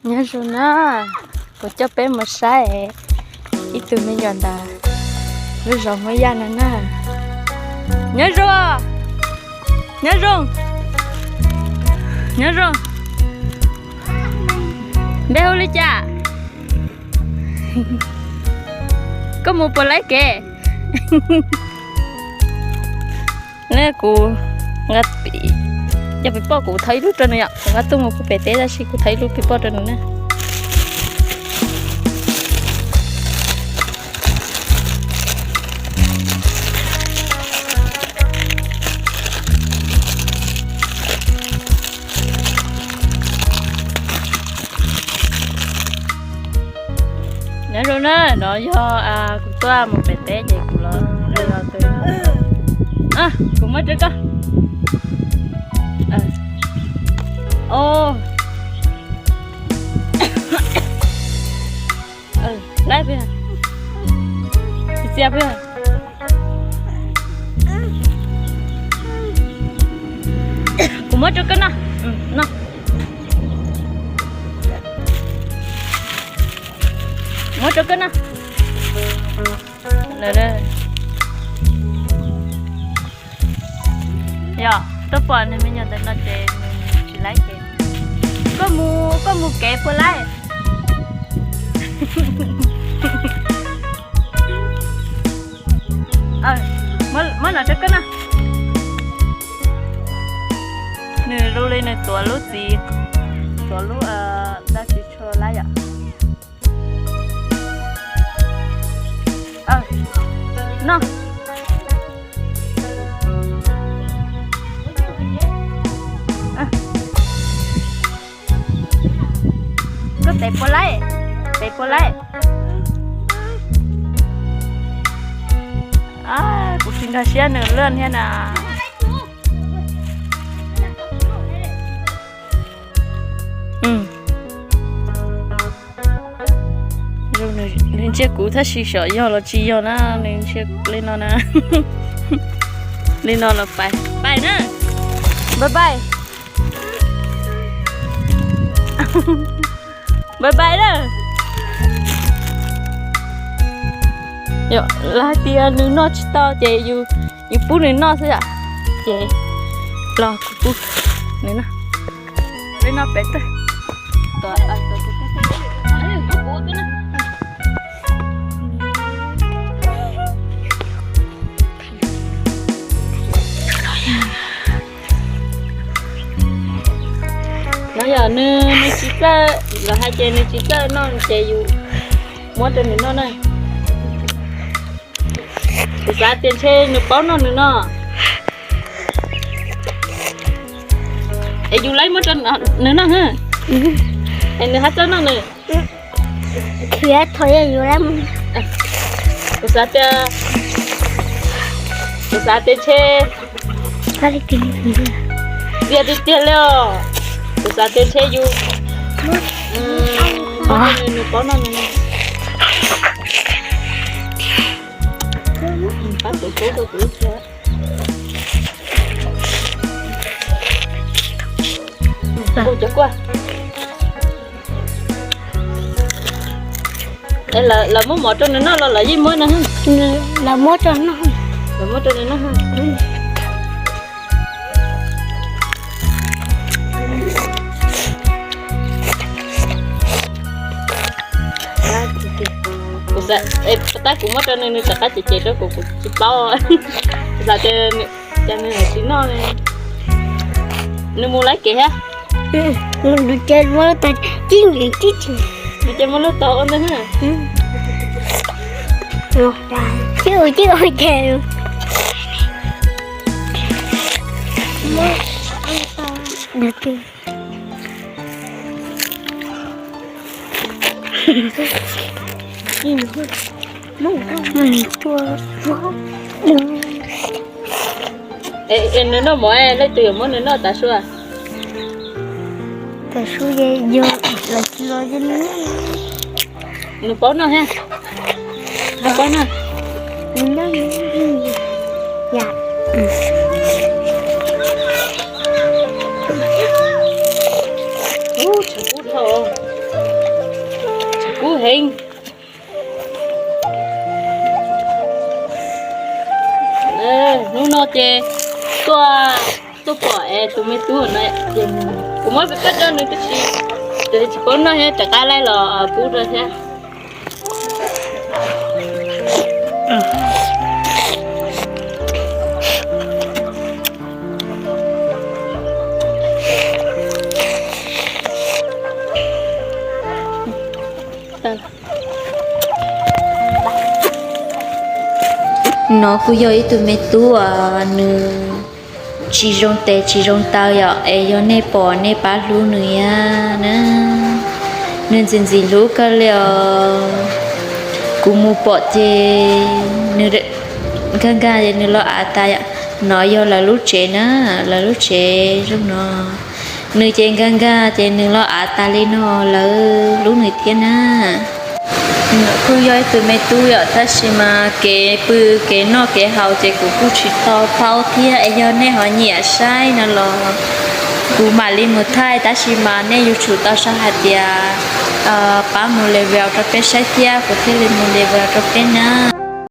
Nyob zoo na, kuv coj peb mus saib ib tug me nyuam ntawm lub zos Hmoob Yaj no na. Nyob zoo, nyob zoo, nyob zoo. Npe hu li cas? Koj mus puas laib kev? Kuv, yog pem poj kuv thov ib lub rau nws yom, kuv nqa tuaj mus pem teb tab sis kuv thov ib lub pem poj rau nws na. Nyob zoo na, no yog kuv tuaj mus pem teb ces kuv los, kuv muab rau koj. Laib peb, txias peb. Kuv muab rau koj noj. Muab rau koj noj. Yog tuaj pom nws me nyuam ntawm no ces nws tsis laib kev. Koj mus, koj mus kev puas laib? Muab no rau koj noj. Nws zoo li nws tuav lub txiv, tuav lub dab tsi tshua lab yom. Noj. Koj tev puas laib? Tev puas laib? Kuv tsis nkag siab nws lwj thiab na. Nws ntsia kuv tab sis xyov yog los tsis yog na, nws ntsia li no na. Li no los pais, pais na. Bye bye. Bye bye na. Yog hais tias nws noj tsis tau ces yus pub nws noj xwb yom. Ces los kuv pub nws noj. Peb noj pem tag. No yog nws, nws tsis txawj, lawv hais tias nws tsis txawj noj ces yus muab rau nws noj na. Kuv xav tias ntshe nws paub noj nws noj. Es yus laib muab rau nws noj, es nws haj txawj noj nws. Kuv xav tias, kuv xav tias ntshe txias tiag tiag li os. Kuv xav tias ntshe yus nws paub noj nws noj. Pab kuv kub rau kuv ib txhia. Kuv cov kuaj. Lawv muab mov rau nws noj los lawv yeej muab no? Lawv muab rau nws noj. Tab kuv muab rau nws, nws rov qab cem cem rau kuv, kuv tsis paub. Kuv xav tias nws tsis noj. Nws mus laib kev thiab. Nws ces muab lub tog tib, nws ces muab lub tog ua ntej. Ces Es nws noj mov, leej twg yuav muab nws noj tav su? Tav su yog los tsis los, nws paub noj thiab. Nws paub noj. Ub, tshav kub dhau. Heev. Hnub no ces tuaj, tuaj pom es tus me tub no, kuv muab peb pab rau nws tab sis, ces tsis paub noj thiab, rov qab laij los pub rau thiab. No kuj yog ib tug me tub uas nws tsis zoo tes tsis zoo taw yom, es yog nej pom nej pab hlub nws thiab na. Nws ntxim ntxim hlub kawg li os. Kuv mus pom ces nws nkag nkag es nws los av tas yom. No yog lawv lub tsev na, lawv lub tsev zoo no. Nws ces nkag nkag ces nws los av tas li no, lawv hlub nws thiab na. Kuj yog ib tug me tub yom, tab sis mas kev pw kev noj kev haus ces kuv kuj tsis tau paub thiab, es yog nej ho nyiam saib no los kuv mam li mus thaij, tab sis mas nej yuav tsum tau sau hais tias pab mus level rau peb saib thiab kuv thiaj li mus level rau peb na.